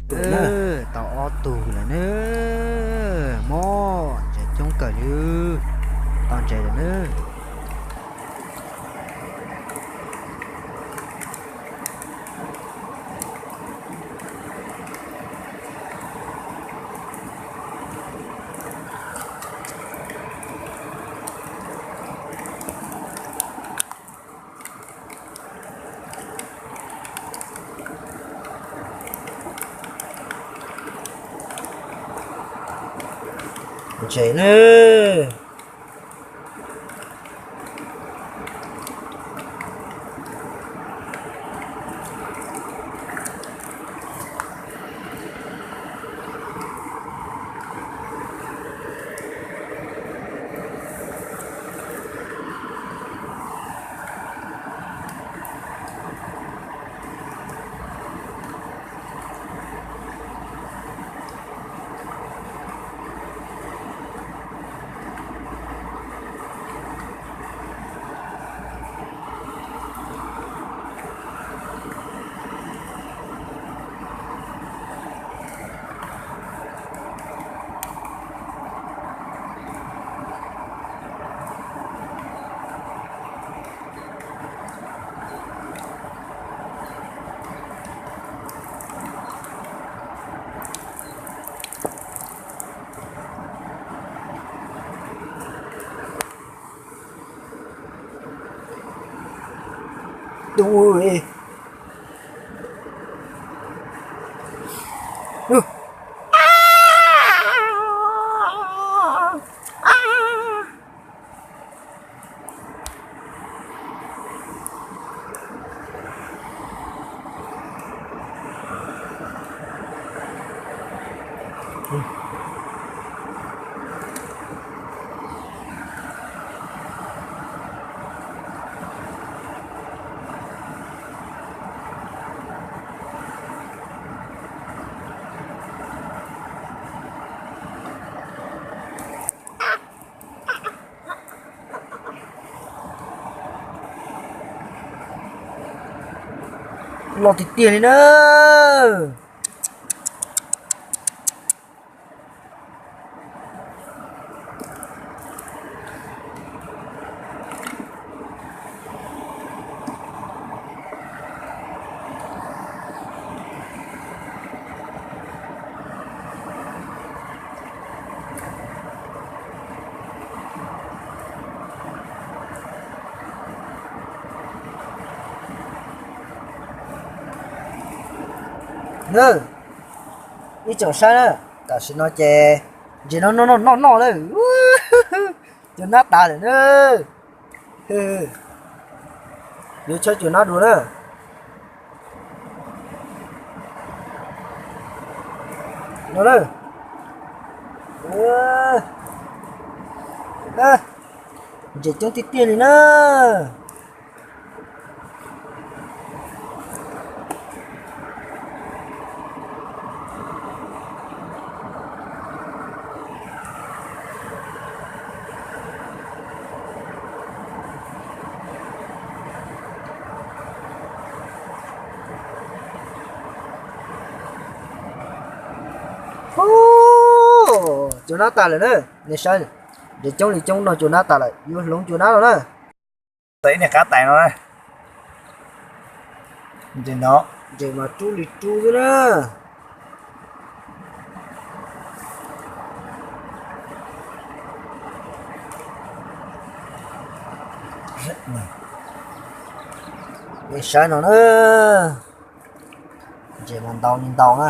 Tau ob tug lawm na. Mob, ntses coob kawg li. Tau ntses lawm na. Ntses na. Loj tiag tiag li na. Ib tsoom saib na, tam sim no ces ntses no noj noj noj noj lawm, cua nab tas lawm na. Yuav tshawb cua nab dua na. No na. Ntses coob tiag tiag li na. Cua nab tas lawm na, nej saib, ntses coob li coob no cua nab tas lawm, yuav hloov cua nab no na. Tau ib niag qab tais no na. Ntses no, ntses mas rub li rub xwb na. Nej saib no na. Ntses mas ntau li ntau na.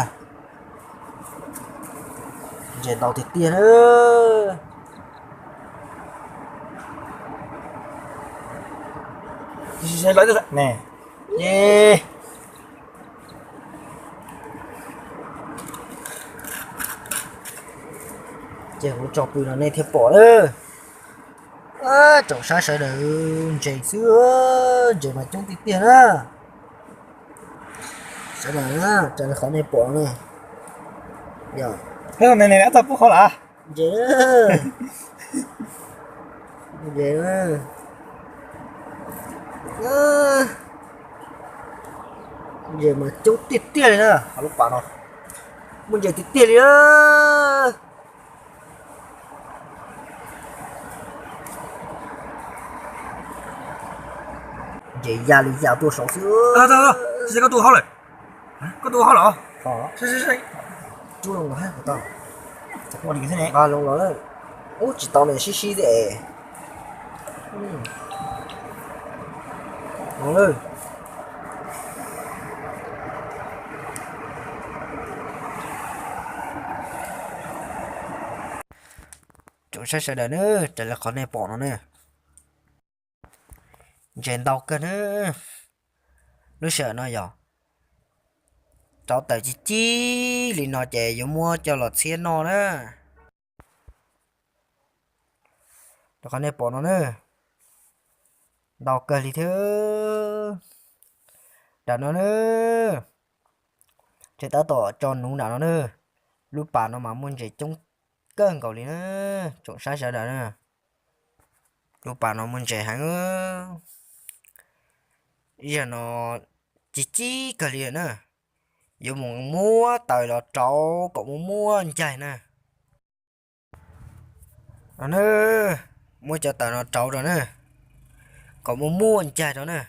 Ntses ntau tiag tiag na. Ces kuv tso pw no nej thiaj pom na. Tsoom saib sawv daws, ntses xwb, ntses mas coob tiag tiag na. Sawv daws, raws li qhov nej pom na. Yog, txog ne ne txog pub qhov lawm. Ntses, ntses, ntses mas coob tiag tiag li na, qhov lub pas no. Muaj ntses tiag tiag li. Ntses ya li ya tuaj saud xwb. Koj tua hauv lawm. Koj tua hauv los? Ua li xwb ne. Nqa loo los lawm. Ub, tsis tau ne, sib sib thiab. Los lawm. Tsoom saib sawv daws na, raws li qhov nej pom no na, ntses ntau kawg na. Lub sij hawm no yog rauv taws ci ci li no ces yuav muab coj los txhiab noj na. Rau qhov nej pom no na, ntau kawg li thiab. Nram no na, ces tab tom tso nuv nram no na. Lub pas no mas muaj ntses coob kawg nkaus li na, tsoom saib sawv daws na. Lub pas no muaj ntses heev. Ib zaug no ci ci kawg li na. Yuav mus muab taws los rauv kom muaj muaj ncaig na. No na, muab cov taws no rauv rau na, kom muaj muaj ncaig rau na,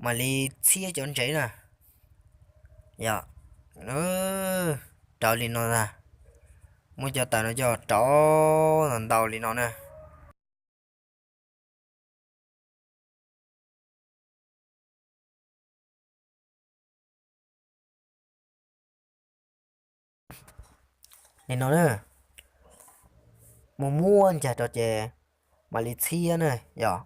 mam li txhiab cov ntses na. Yog, rauv li no ntag, muab cov taws no coj rauv ntau li no na. Li no na, muaj muaj ncaig rau ces mam li txhiab na. Yog,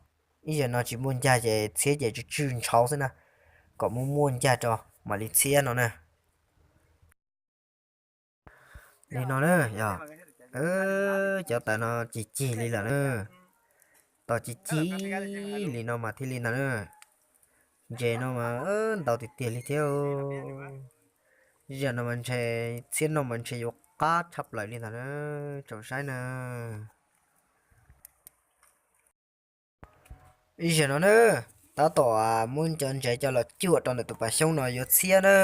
ib zaug no tsis muaj ncaig ces txhiab ces tsw tsw ntshauv xwb na, kom muaj muaj ncaig rau mam li txhiab no na. Li no na, yog, cov taws no cig cig li lawm na, tos cig cig li no mas thiaj li ntag na. Ntses no mas ntau tiag tiag li thiab. Zaum no mas ntshe txhiab no mas ntshe yuav qab tshaj plaws li ntag na, tsoom saib na. Ib zaug no na, tab tom muab cov ntses coj los cuam rau ntawm tus pas xyoob no yuav txhiab na.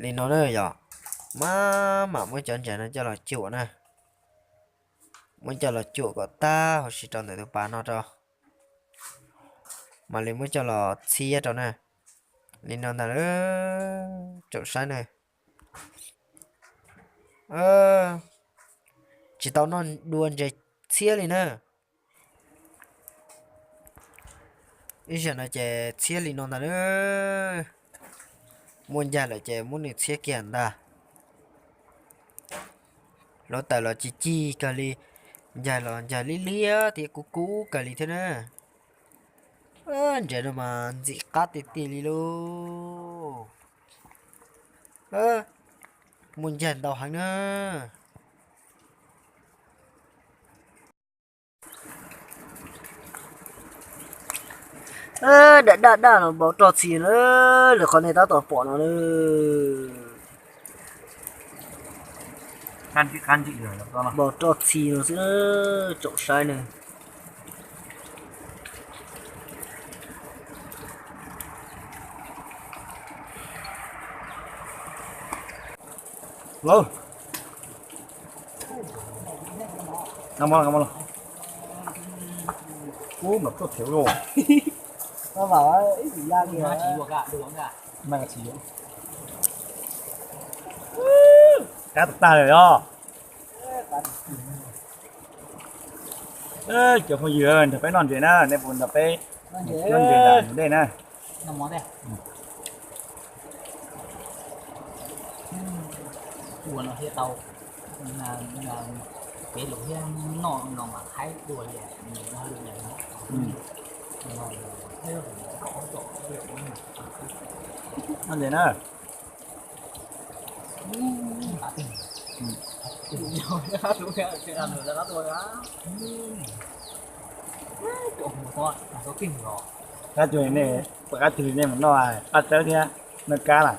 Li no na yog, maj mam muab cov ntses no coj los cuam na. Muab coj los cuam kom tag huv si rau ntawm tus pas no rau, mam li muab coj los txhiab rau na. Li no ntag, tsoom saib na. Tsis tau noj dua ntses txhiab li na. Ib zaug no ces txhiab li no ntag na. Muaj ncaig lawm ces muab nws txhiab kiag ntag. Hluav taws los cig cig kawg li, ncaig los ncaig liab liab thiab kub kub kawg li thiab na. Ntses no mas ntxim qab tiag tiag li lauj. Muaj ncaig ntau heev na. Daj daj daj no npau roj txhia na, lwm qhov nej tab tom pom no na. Npau roj txhia no xwb, tsoom saib na. Lauj, nqa mov los, nqa mov los. Ub, npau roj thiab lauj. Qab tag tag lawm os. Cov phooj ywg, nrog peb noj ntses na, nej puas nrog peb cuab ntses nram dej na? Noj ntses na. Qab cuag li nej, qab cuag li nej mus noj qab tsawb thiab noj kab lawm.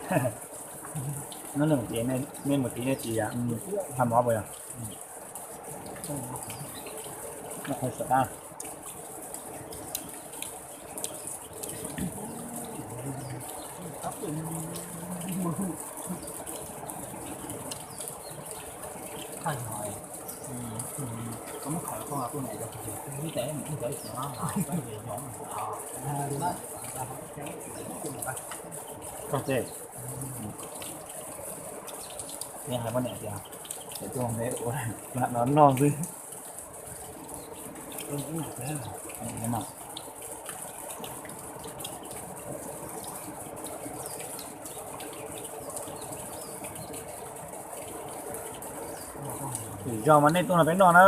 Neb mus tid, nej tsis tham mov puas yog? Koj ces, nej hais poj niam tias, es tuaj neb ua lam no noj xwb. Tim zog mas nej tuaj no peb noj na.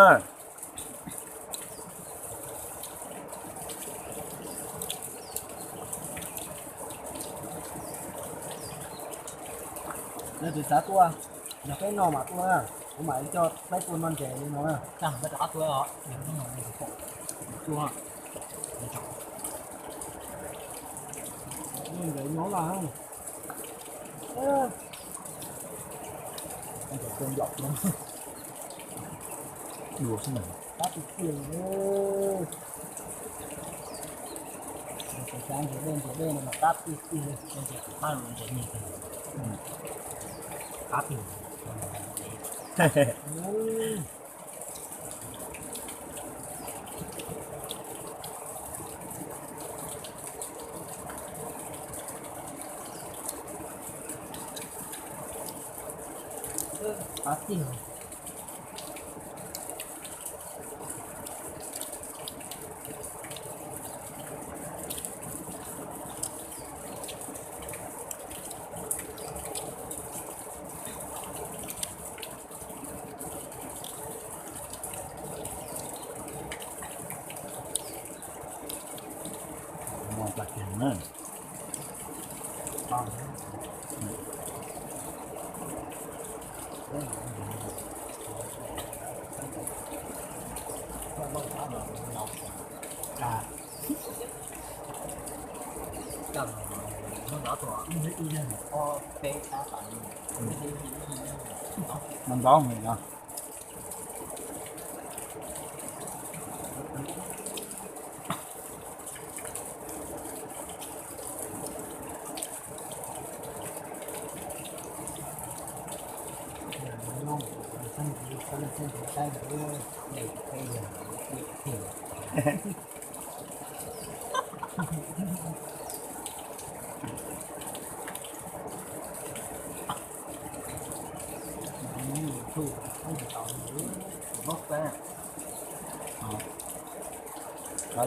Leej twg xav tuaj, yog peb noj mas tuaj na, kuv mam li coj peb tuaj noj ntses li no na. Ntses nyob lawm. Dua xwb mas. Qab tiag tiag li. Ntses dej, ntses dej no mas qab tiag tiag li. Ntses kuv pab ntses nig, qab tiag. Qab tiag. Plas kiag na. Mas ntau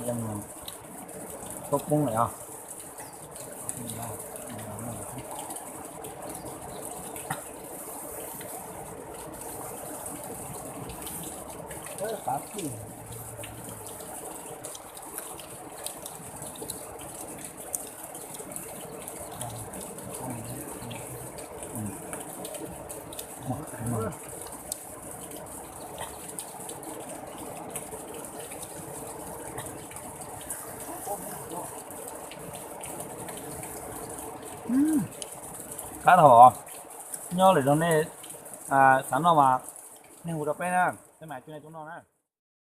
heev no. Koj poob lawm os. Qab dhau. Nyob lwm zaus nej xav noj mas nej hu rau peb na, peb mam coj nej tuaj noj na.